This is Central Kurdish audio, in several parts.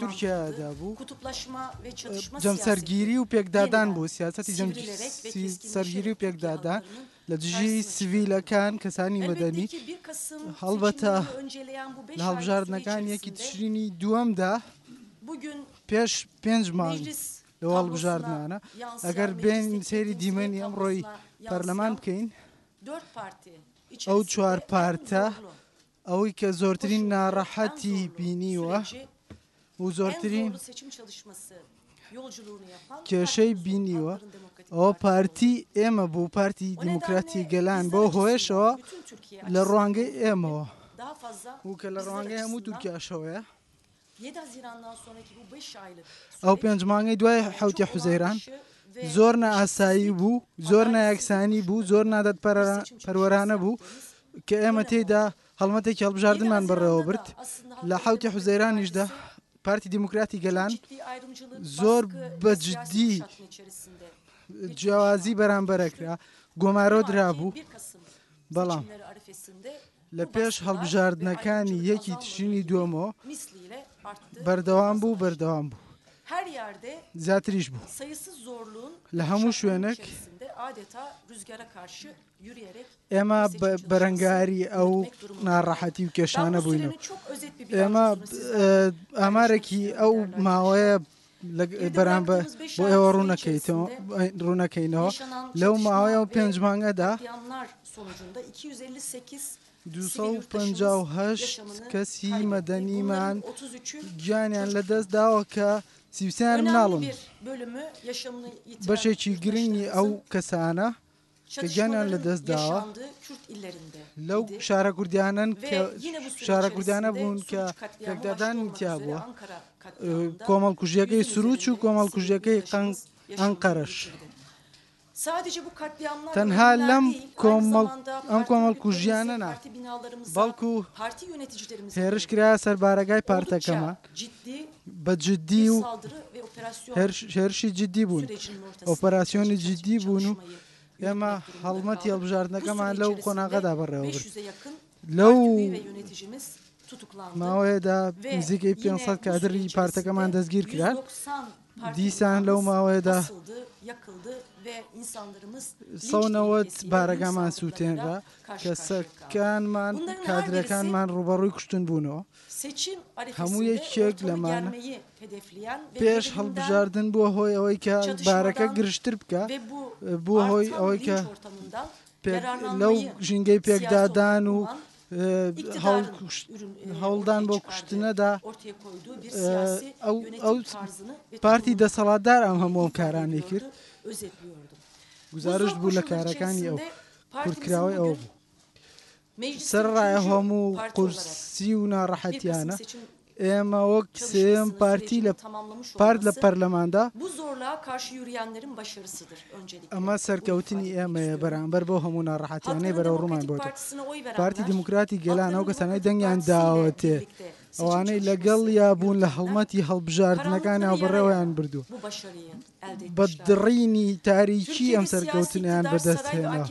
تورکیادا بوو، جەمسەرگیری و پێکدادان بوو، سیاسەتی جەمسەرگیری و پێکدادان لە دژی سڤیلەکان، کەسانی مەدەنی. هەڵبەتە لە هەڵبژاردنەکانی یەکی تشرینی دووەمدا پێش پێنج مانگ لەو هەڵبژاردنانە، ئەگەر بێین سەیری دیمەنی ئەمڕۆی پەرلەمان بکەین، ئەو چوار پارتە ئەوەی کە زۆرترین ناڕەحەتی بینیوە و زۆرترین کێشەی بینیوە ئەوە پارتی ئێمە بوو پارتی دیموکراتی گەلان بەو هۆیەشەوە لە ڕوانگەی ئێمەوە و کە لە ڕوانگەی هەموو تورکیاشەوەیە ئەو پێنج مانگەی دوای حەوتی حوزەیران زۆر نائاسایی بوو، زۆر نایەکسانی بوو، زۆر نادادپەروەرانە بوو کە ئێمە تێیدا هەڵمەتێکی هەڵبژاردنمان بەڕێوە برد. لە حەوتی حوزەیرانیشدا پارتی دیموکراتی گەلان زۆر بە جدی جیاوازی بەرامبەرە کرا، گۆمارۆ درابوو، بەڵام لە پێش هەڵبژاردنەکانی یەکی تشرینی دووەمەوە بەردەوام بوو بەردەوام بوو زیاتریش بوو لە هەموو شوێنێک ئێمە بەرەنگاری ئەو ناڕەحەتی و کێشانە بووین و ئێمە ئامارێکی ئەو ماوەیە بەرامبەر بۆ ئێوە ڕوونەکەینەوە لەو ماوەیە و پێنج مانگەدا 258 کەسی مەدەنیمان گیانیان لەدەست داوە کە 33 مناڵن بەشێکی گرنگی ئەو کەسانە کە گیانیان لەدەست داوە لەو شارە کوردیانەن کە شارە کوردیانە بوون کە پێکدادانی تیا بووە کۆمەڵکوژیەکەی سروچ و کۆمەڵکوژیەکەی ئەنقەرەش. تەنها لەم کۆمەڵ ئەم کۆمەڵکوژیانە نا بەڵکو هێرش کرایە سەر بارەگای پارتەکەمان بە جددی و هێرشی جددی بوون ئۆپەراسیۆنی جددی بوون و ئێمە هەڵمەتی هەڵبژاردنەکەمان لەو قۆناغەدا بەڕێوە برد. لەو ماوەیەدا نزیکەی 500 کادری پارتەکەمان دەستگیر کران. دیسان لەو ماوەیەدا 190 بارەگامان سووتێنرا، کەسەکانمان کادرەکانمان ڕووبەڕووی کوشتن بوونەوە. هەموو یەکێک لەمانە پێش هەڵبژاردن بووە هۆی ئەوەی کە بارەکە گرژتر بکە، بووە هۆی ئەوەی کە لەو ژینگەی پێکدادان و هەوڵدان بۆ کوشتنەدا ئەو پارتی دەسەڵاتدار ئەم هەموو ئەم کارانەی کرد گوزارشت بوو لە کارەکانی ئەو کورتکراوەی ئەو بوو. سەرەڕای ئەو هەموو قورسی و ناڕەحەتیانە، ئێمە وەک سێیەم پارتی لە پارت لە پەرلەماندا، ئەمە سەرکەوتنی ئێمەیە بەرامبەر بەو هەموو ناڕەحەتیانەی بەرەوڕوومان بۆتەوە. پارتی دیموکراتی گەلان ئەو کەسانەی دەنگیان داوەتێ، ئەوانەی لەگەڵیا بوون لە هەڵمەتی هەڵبژاردنەکانیا و بەڕێوەیان بردووە، بە دڕینی تاریکی ئەم سەرکەوتنەیان بەدەست هێنا.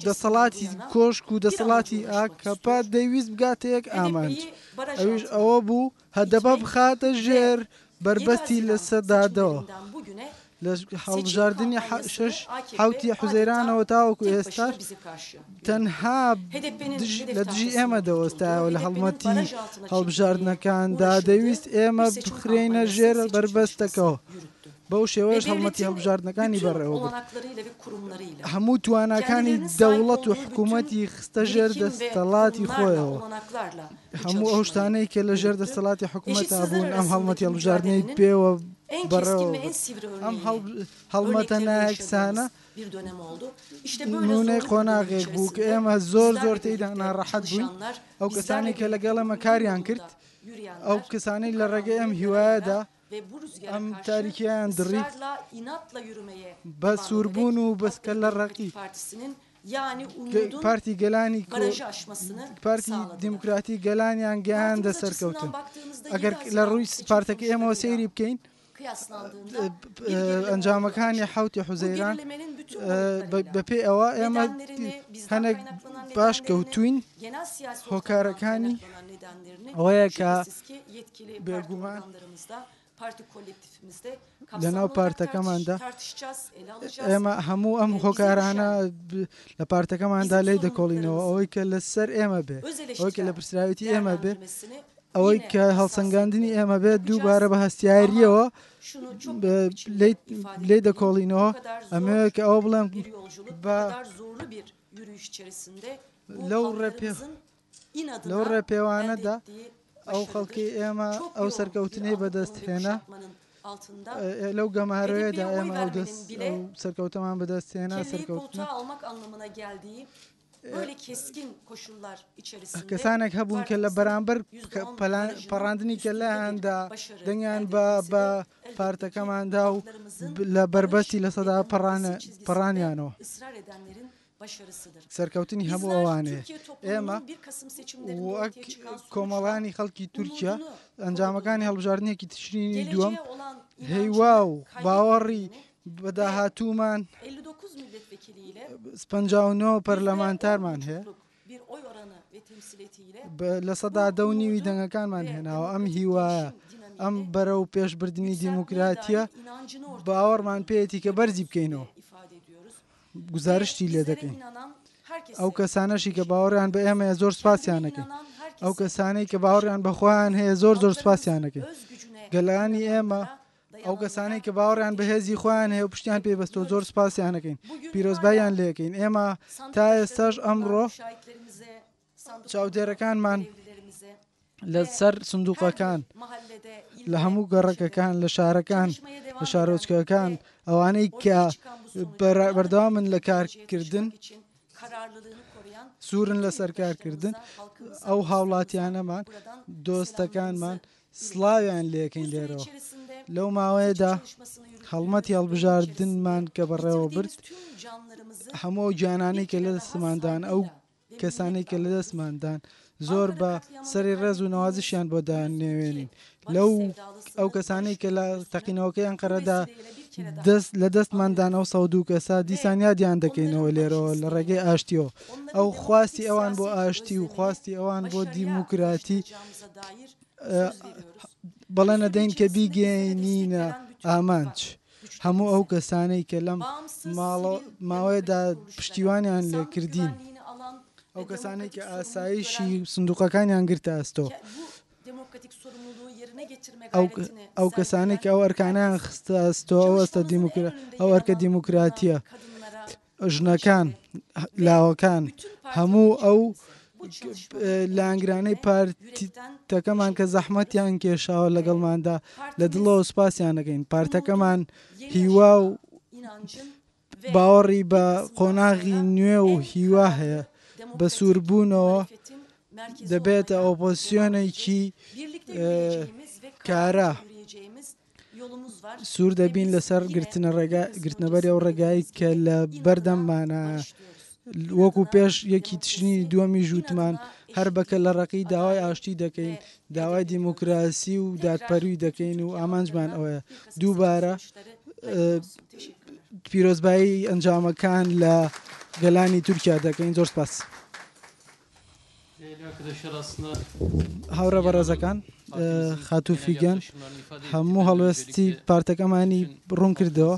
دەسەڵاتی کۆشک و دەسەڵاتی ئاکەپە دەیویست بگاتە یەک ئامانج، ئەویش ئەوە بوو هەدەپە بخاتە ژێر بەربەستی لەسەدادەوە. لە هەڵبژاردنی شەش حەوتی حوزەیرانەوە تاوەکو ئێستاش تەنها لە دژی ئێمە دەوەستایەوە لە هەڵمەتی هەڵبژاردنەکاندا دەیویست ئێمە بخرێینە ژێر بەربەستەکەوە بەو شێوەیەش هەڵمەتی هەڵبژاردنەکانی بەڕێوە برد هەموو تواناکانی دەوڵەت و حکوومەتی خستە ژێر دەستەڵاتی خۆیەوە هەموو ئەو شتانەی کە لە ژێر دەسەڵاتی حکوومەتا بوون ئەم هەڵمەتی هەڵبژاردنەی پێوە بەڕێوە برد. ئەم هەڵمەتە نایەکسانە نموونەی قۆناغێک بوو کە ئێمە زۆر زۆر تێیدا ناڕەحەت بووین. ئەو کەسانەی کە لەگەڵ ئێمە کاریان کرد، ئەو کەسانەی لە ڕێگەی ئەم هیوایەدا ئەم تاریکییەیان دڕی، بە سووربوون و بە کەللەڕەقی پارتی گەلانی پارتی دیموکراتی گەلانیان گەیاندە سەرکەوتن. ئەگەر لە ڕووی پارتەکەی ئێمەوە سەیری بکەین، ئەنجامەکانی حەوتی حوزەیران بەپێی ئەوە ئێمە هەنێک باش کەوتوین هۆکارەکانی ئەوەیە کە بێگومان لەناو پارتەکەماندا ئێمە هەموو ئەم هۆکارانە لە پارتەکەماندا لێی دەکۆڵینەوە ئەوەی کە لەسەر ئێمە بێ ئەوەی کە لە پرسراوێتی ئێمە بێ ئەوەی کە هەڵسەنگاندنی ئێمە بێت دووبارە بە هەستیاریەوە لێی دەکۆڵینەوە ئەمەوێ کە ئەوە بڵێم بە لەو ڕێپێ لەو ڕێپێوانەدا ئەو خەڵکی ئێمە ئەو سەرکەوتنەی بەدەست هێنا لەو گەمارۆیەدا ئێمە ئەو دەست سەرکەوتەمان بەدەست هێنا سەرکەوتن کەسانێک هەبوون کە لە بەرامبەر پەڕاندنی کەللەیاندا دەنگیان بە بە پارتەکەماندا و لە بەربەستی لەسەدا پەڕانیانەوە. سەرکەوتنی هەموو ئەوانەیە. ئێمە وەک کۆمەڵانی خەڵکی تورکیا ئەنجامەکانی هەڵبژاردنێکی تشرینی دووەم هیوا و باوەڕی بە داهاتوومان 59 پەرلەمانتارمان هەیە 10% و نیوی دەنگەکانمان هێناوە ئەم هیوایە ئەم بەرەو پێشبردنی دیموکراتیە باوەڕمان پێیەتی کە بەرزی بکەینەوە گوزارشتی لێ دەکەین ئەو کەسانەشی کە باوەڕیان بە ئێمەیە زۆر سپاسیان دەکەین ئەو کەسانەی کە باوەڕیان بە خۆیان هەیە زۆر زۆر سپاسیان دەکەین گەلانی ئێمە ئەو کەسانەی کە باوەڕیان بە هێزی خۆیان هەیە و پشتیان پێ بەستەوە زۆر سپاسیان دەکەین پیرۆزباییان لێکەین ئێمە تا ئێستاش ئەمڕۆ چاودێرەکانمان لەسەر سندوقەکان لە هەموو گەڕەکەکان لە شارەکان لە شارۆچکەکان ئەوانەی کە بەردەوامن لە کارکردن سوورن لەسەر کارکردن ئەو هاوڵاتیانەمان دۆستەکانمان سڵاویان لێکەین لێرەوە لەو ماوەیەدا هەڵمەتی هەڵبژاردنمان کە بەڕێوە برد هەموو ئەو گیانانەی کە لە دەستماندان ئەو کەسانەی کە لەدەستماندان زۆر بە سەری ڕێز و نەوازشیان بۆ دانێوێنین لەو ئەو کەسانەی کە لە تەقینەوەکەی ئەنقەرەدا دەست لە دەستماندان ئەو 102 کەسە دیسان یادیان دەکەینەوە لێرەوە لە ڕێگەی ئاشتیەوە ئەو خواستی ئەوان بۆ ئاشتی و خواستی ئەوان بۆ دیموکراتی بەڵێن ئەدەین کە بیگەینینە ئامانج. هەموو ئەو کەسانەی کە لەم ماوەیەدا پشتیوانیان لێکردین، ئەو کەسانەی کە ئاسایشی سندوقەکانیان گرتە ئەستۆ، ئەو کەسانەی کە ئەو ئەرکانەیان خستە ئەستۆ، ئەو ئەرکە دیموکراتییە، ژنەکان، لاوەکان، هەموو ئەو لایەنگرانەی پارتەکەمان کە زەحمەتیان کێشاوە لەگەڵماندا لە دڵەوە سوپاسیان دەکەین. پارتەکەمان هیوا و باوەڕی بە قۆناغی نوێ و هیوا هەیە. بە سووربوونەوە دەبێتە ئۆپۆزسیۆنێکی کارا. سوور دەبین لەسەر گرتنەبەری ئەو ڕێگایەی کە لە بەردەممانە وەکو پێش یەکی تشرینی دووەمیش وتمان هەر بە کەللەڕەقی داوای ئاشتی دەکەین داوای دیموکراسی و دادپەروی دەکەین و ئامانجمان ئەوەیە دووبارە پیرۆزبایی ئەنجامەکان لە گەلانی تورکیا دەکەین زۆر سپاس. هاوڕێ بەڕێزەکان خاتوو فیگەن هەموو هەڵوێستی پارتەکەمانی ڕوون کردەوە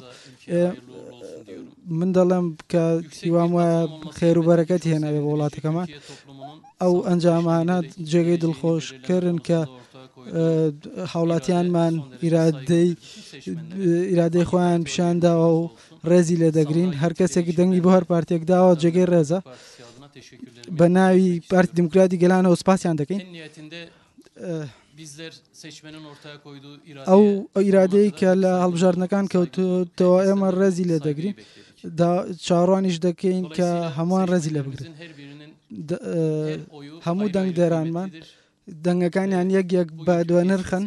من دەڵێم کە هیوام وایە خێر و بەرەکەت هێناوێ بۆ وڵاتەکەمان ئەو ئەنجامانە جێگەی دڵخۆشکردن کە هاوڵاتیانمان ئیرادەی ئیرادەی خۆیان پیشانداوە و ڕێزی لێ دەگرین هەر کەسێک دەنگی بۆ هەر پارتێک داوە جێگەی ڕێزە بە ناوی پارتی دیموکراتی گەلانەوە سپاسیان دەکەین. ئەو ئیرادەی کە لە هەڵبژاردنەکان کەوتەوە ئێمە ڕێزی لێ دەگرین چاوەڕوانیش دەکەین کە هەمووان ڕێزی لێ بگرن هەموو دەنگدەرانمان دەنگەکانیان یەک یەک بە دوانرخن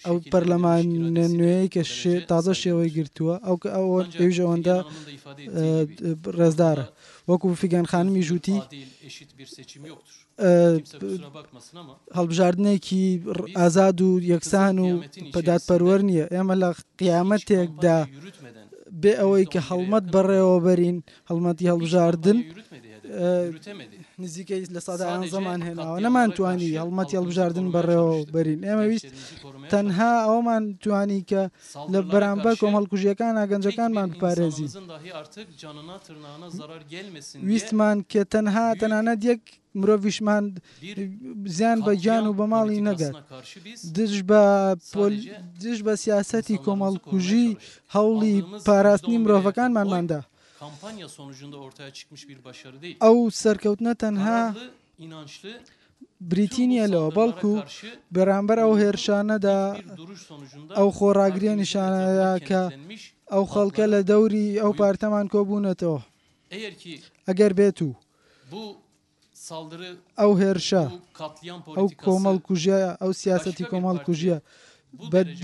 ئەو پەرلەمانە نوێیەی کە تازە شێوەی گرتووە ئەو کە ئەو ئەویش ئەوەندە ڕێزدارە. وەکو فیگەن خانمی ژووتی هەڵبژاردنێکی ئازاد و یەکسان و پەدادپەروەر نییە. ئێمە لە قیامەتێکدا بێ ئەوەی کە هەڵمەت بەڕێوەبەرین، هەڵمەتی هەڵبژاردن نزیکەی 11% هێناوە، نەمانتوانی هەڵمەتی هەڵبژاردن بەڕێوەبەرین. ئێمە ویست تەنها ئەوەمان توانی کە لە بەرامبەر کۆمەڵکوژییەکانا گەنجەکانمان بپارێزین. ویستمان کە تەنها تەنانەت یەک مرۆڤیشمان زیان بە گیان و بە ماڵی نەگات. دژ بە دژ بە سیاسەتی کۆمەڵکوژی هەوڵی پاراستنی مرۆڤەکانمانمان دا. ئەو سەرکەوتنە تەنها بریتی نییە لەوە، بەڵکو بەرامبەر ئەو هێرشانەدا ئەو خۆڕاگرییە نیشانەدا کە ئەو خەڵکە لە دەوری ئەو پارتەمان کۆبوونەتەوە. ئەگەر بێت و ئەو هێرشە، ئەو کۆمەڵکوژییە، ئەو سیاسەتی کۆمەڵکوژییە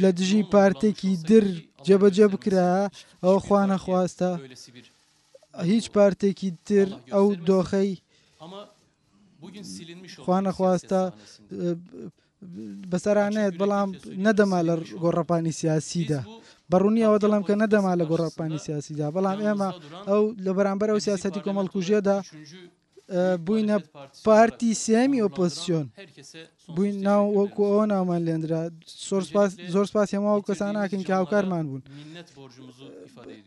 لە دژی پارتێکی در جێبەجێ بکرایە، ئەوە خوانەخواستە هیچ پارتێکی تر ئەو دۆخەی خوانەخواستە بەسەرا نەیەت، بەڵام نەدەما لە گۆڕەپانی سیاسیدا. بە ڕوونی ئەوە دەڵێم کە نەدەما لە گۆڕەپانی سیاسیدا، بەڵام ئێمە ئەو لە بەرامبەر ئەو سیاسەتی کۆمەڵکوژیەدا بووینە پارتی سێیەمی ئۆپۆزسیۆن، بووین ناو وەکو ئەوە ناومان لێندرا. زۆر سپاس، زۆر سپاسی هەموو ئەو کەسانە ئەکەین کە هاوکارمان بوون.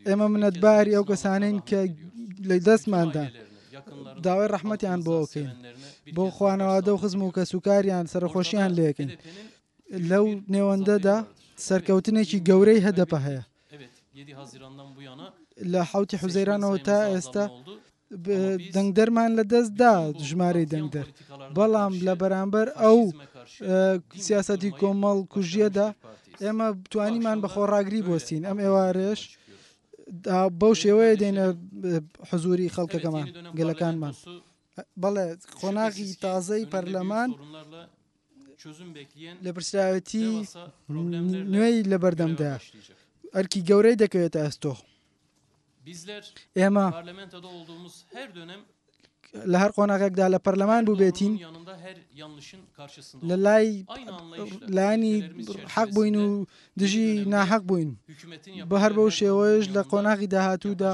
ئێمە منەتباری ئەو کەسانەین کە لە دەستماندان. داوای ڕەحمەتیان بۆ ئەکەین، بۆ خوانەوادە و خزم و کەسوکاریان سەرەخۆشیان لێکەین. لەو نێوەندەدا سەرکەوتنێکی گەورەی هەدەپە هەیە. لە حەوتی حوزەیرانەوە تا ئێستا دەنگدەرمان لە دەست دا ژمارەی دەنگدەر، بەڵام لە بەرامبەر ئەو سیاسەتی کۆمەڵ کوژیەدا ئێمە توانیمان بە خۆڕاگری بوەستین. ئەم ئێوارەیەش بەو شێوەیە دێنە حزوری خەڵکەکەمان، گەلەکانمان. بەڵێ قۆناغی تازەی پەرلەمان لێپرسراوێتی نوێی لەبەردەمدا ئەرکی گەورەی دەکەوێتە ئەستۆ. ئێمە لە هەر قۆناغێکدا لە پەرلەمان بووبێتین لە لای لایەنی حەق بووین و دژی ناحەق بووین بە هەر بەو شێوەیەش لە قۆناغی داهاتوودا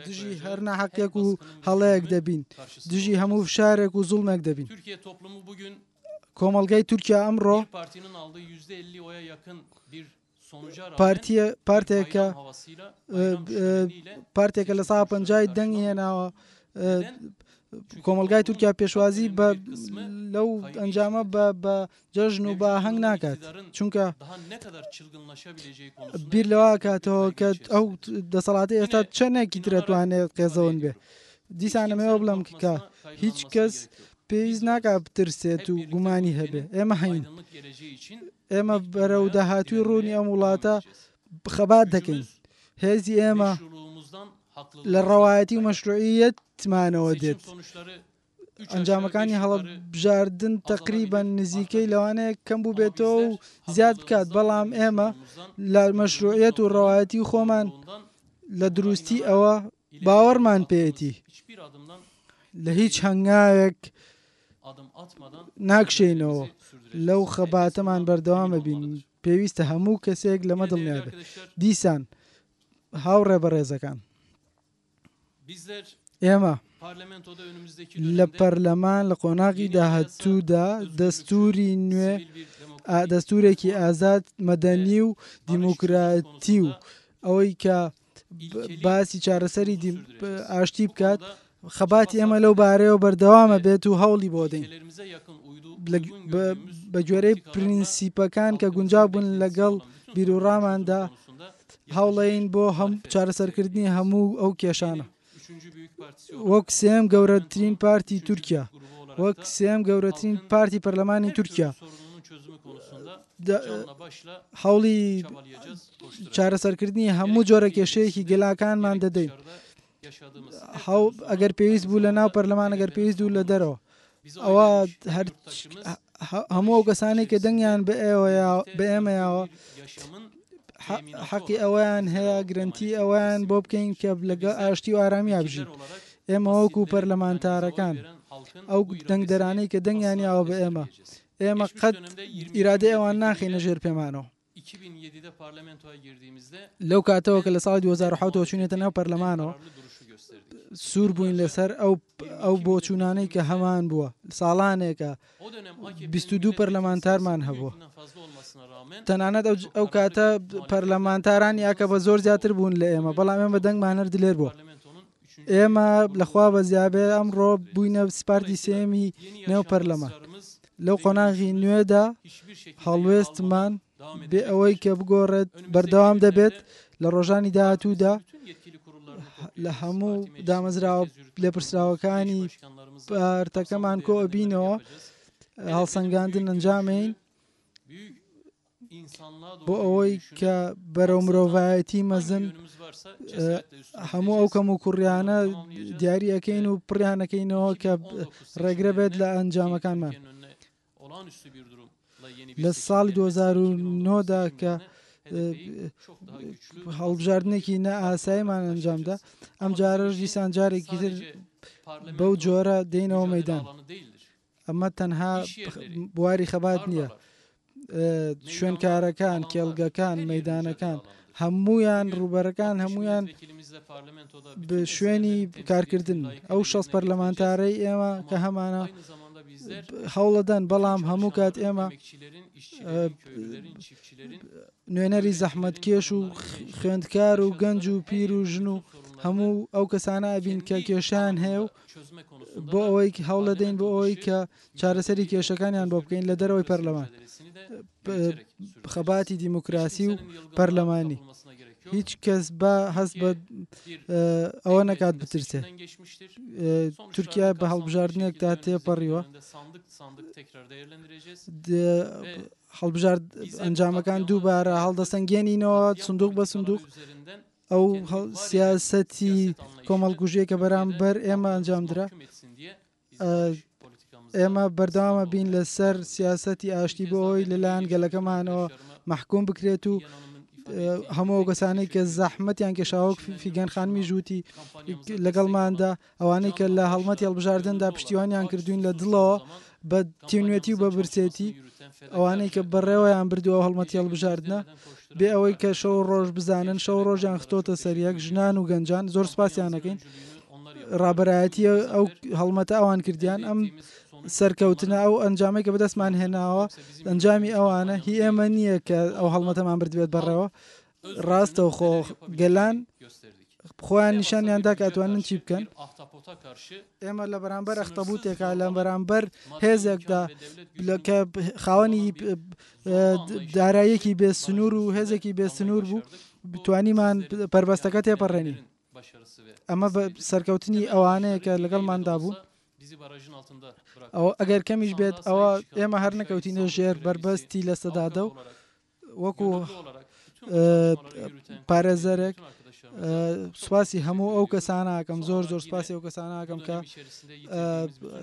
دژی هەر ناحەقیەک و هەڵەیەک دەبین دژی هەموو فشارێک و زوڵمێک دەبین. کۆمەڵگای تورکیا ئەمڕۆ پارتیە پارتێکە پارتێکە لە سا پەنجای دەنگی هێناوە کۆمەلگای تورکیا پێشوازی بە لەو ئەنجامە بە بە جەژن و بە هەنگ ناکات چونکە بیر لەوە کاتەوە کە ئەو دەسەڵاتی ئێستا چەندێکی ترەتوانێت قێزەون بێ دیسانەمەوە بڵم کە هیچ کەس پێویست ناکا بترسێت و گومانی هەبێ ئێمە هەین ئێمە بەرەو داهاتووی ڕوونی ئەم وڵاتە خەبات دەکەین. هێزی ئێمە لە ڕەوایەتی و مەشروعیەتمانەوە دێت. ئەنجامەکانی هەڵبژاردن تەقریبەن نزیکەی لەوانەیە کەم بووبێتەوە و زیاد بکات، بەڵام ئێمە لە مەشروعیەت و ڕەوایەتی خۆمان لە دروستی ئەوە باوەڕمان پێیەتی. لە هیچ هەنگاوێک ناکشێینەوە، لەو خەباتەمان بەردەوام ئەبین، پێویستە هەموو کەسێک لەمە دڵنیا بێت. دیسان هاوڕێ بەڕێزەکان، ئێمە لە پەرلەمان لە قۆناغی داهاتوودا دەستووری نوێ، دەستوورێکی ئازاد، مەدەنی و دیموکراتی و ئەوەی کە باسی چارەسەری ئاشتی بکات، خەباتی ئێمە لەو بارەیەوە بەردەوامە بێت و هەوڵی بۆ دەین بە گوێرەی پرینسیپەکان کە گونجاو بوون لەگەڵ بیروڕاماندا هەوڵین بۆ هەم چارەسەرکردنی هەموو ئەو کێشانە وەک سێم گەورەترین پارتی تورکیا وەک سێم گەورەترین پارتی پەرلەمانی تورکیا هەوڵی چارەسەرکردنی هەموو جۆرە کێشەیەکی گەلاکانمان دەدەین ئەگەر پێویست بوو لە ناو پەرلەمان ئەگەر پێویست بوو لە دەرەوە ئەوە هەر هەموو ئەو کەسانەی کە دەنگیان بە ئێوە بە ئێمەیەوە. حەقی ئەوەیان هەیە گرەنتی ئەوەیان بۆ بکەین کە لەگەڵ ئاشتی و ئارامیا بژین. ئێمە وەکو پەرلەمانتارەکان، ئەو دەنگدەرانەی کە دەنگیان یاوە بە ئێمە، ئێمە قەت ئیرادەی ئەوان ناخەینە ژێر پێمانەوە. لەو کاتەوە کە لە ساڵی 2007 ەوە چووینەتە ناو پەرلەمانەوە، سوور بووین لەسەر ئەو بۆچوونانەی کە هەمان بووە. ساڵانێکە 22 پەرلەمانتارمان هەبووە. تەنانەت ئەو کاتە پەرلەمانتارانی ئاکەپە زۆر زیاتر بوون لە ئێمە، بەڵام ئێمە دەنگمان هەر دلێر بووە. ئێمە لەخوا بەزیابێ ئەمڕۆ بووینە پارتی سێیەمی نێو پەرلەمان. لەو قۆناغی نوێدا هەڵوێستمان بێ ئەوەی کە بگۆڕێت بەردەوام دەبێت لە ڕۆژانی داهاتوودا لە هەموو دامەزراوە لێپرسراوەکانی پارتەکەمان کۆ ئەبینەوە هەڵسەنگاندن ئەنجامین بۆ ئەوەی کە بەرەو مرۆڤایەتی مەزن هەموو ئەو کەم و کوڕیانە دیاری ئەەکەین و پڕیانەکەینەوە کە ڕێگرە بێت لە ئەنجامەکانمان لە ساڵی 2009دا کە هەڵبژاردنێکی نائاساییمان ئەنجامدا ئەم جارەش دیسان جارێکی تر بەو جۆرە دێنەوە مەدان ئەمە تەنها بواری خەبات نییە شوێنکارەکان کێڵگەکان مەدانەکان هەمویان ڕووبەرەکان هەمویان شوێنی کارکردن ئەو شەست پەرلەمانتارەی ئێمە کە هەمانە هەوڵەدەن بەڵام هەموو کات ئێمە نوێنەری زەحمەتکێش و خوێندکار و گەنج و پیر و ژن و هەموو ئەو کەسانە ئەبین کە کێشیان هەیە و بۆ ئەوەی هەوڵەدەین بۆ ئەوەی کە چارەسەری کێشەکانیان بۆ بکەین لە دەرەوەی پەرلەمان خەباتی دیموکراسی و پەرلەمانی هیچ کەس بە هەست بە ئەوە نەکات بترسێ تورکیا بە هەڵبژاردنێک تا تێپەڕیوە هەڵبژارد ئەنجامەکان دووبارە هەڵدەسەنگێنینەوە سندوق بە سندوق ئەو سیاسەتی کۆمەڵکوژیە کە بەرامبەر ئێمە ئەنجامدرا ئێمە بەردەوامە بین لەسەر سیاسەتی ئاشتی بۆ ئەوەی لەلایەن گەلەکەمانەوە مەحکوم بکرێت و هەموو ئەو کەسانەی کە زەحمەتیان کێشاوە فیگەن خانمی ژووتی لەگەڵماندا ئەوانەی کە لە هەڵمەتی هەڵبژاردندا پشتیوانیان کردوین لە دڵەوە بە تینوێتی و بە برسێتی ئەوانەی کە بەڕێوەیان بردووە هەڵمەتی هەڵبژاردنە بێ ئەوەی کە شەو ڕۆژ بزانن شەو ڕۆژیان خستۆتە سەر یەک ژنان و گەنجان زۆر سپاسیانەکەین ڕابەرایەتی ئەو هەڵمەتە ئەوان کردیان ئەم سەرکەوتنە ئەو ئەنجامەی کە بەدەستمان هێناوە ئەنجامی ئەوانە هی ئێمە نییە کە ئەو هەڵمەتەمان بردبێت بەڕێوە ڕاستەوخۆ گەلان خۆیان نیشانیان دا کە ئەتوانن چی بکەن ئێمە لە بەرامبەر ئەختەبوتێکا لە بەرامبەر هێزێکدا کە خاوەنی دارایەکی بێ سنوور و هێزێکی بێ سنوور بوو توانیمان پەربەستەکە تێپەڕێنین ئەمە بە سەرکەوتنی ئەوانەیە کە لەگەڵماندا بوو ئەوە ئەگەر کەمیش بێت ئەوە ئێمە هەر نەکەوتینە ژێر بەربەستی لە سەدادە و وەکو پارێزەرێک سوپاسی هەموو ئەو کەسانەکەم زۆر زۆر سوپاسی ئەو کەسانەکەم کە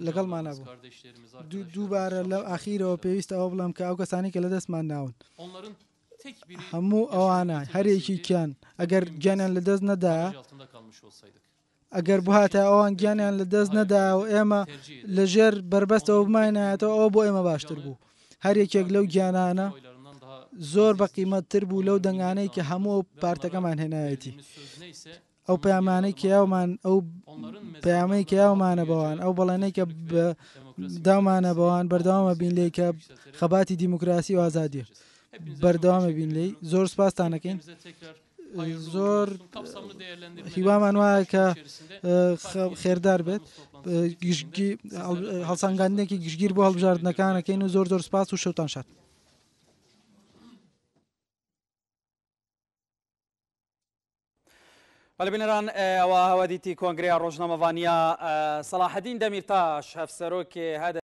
لەگەڵمانە بوو دووبارە لە ئاخیرەوە پێویستە ئەوە بڵێم کە ئەو کەسانی کە لە دەستمان ناون هەموو ئەوانە هەرێکیان ئەگەر گیانیان لە دەست نەدا ئەگەر بهاتە ئەوان گیانیان لە دەست نەدا و ئێمە لە ژێر بەربەستەوە بماینایەتەوە ئەوە بۆ ئێمە باشتر بوو هەر یەکێک لەو گیانانە زۆر بە قیمەتتر بوو لەو دەنگانەی کە هەموو ئەو پارتەکەمان هێنایەتی ئەو پەیامانەی کە یاومان ئەو پەیامەی کە یاومانە بەوان ئەو بەڵێنەی کە داومانە بەوان بەردەوامە بین لێی کە خەباتی دیموکراسی و ئازادیە بەردەوامە بین لێی زۆر سپاستانەکەین زۆر هیوامان وایە کە خێردار بێت هەڵسانگاندنێکی گشتگیر بۆ هەڵبژاردنەکانەکەین و زۆر زۆر سپاس و شەوتان شاد. بەڵێ بینەران ئەوە هەوە دیتی کۆنگرەیا ڕۆژنامەڤانیا سەڵاحەدین دەمیرتاش هەڤسەرۆکێ هەدە.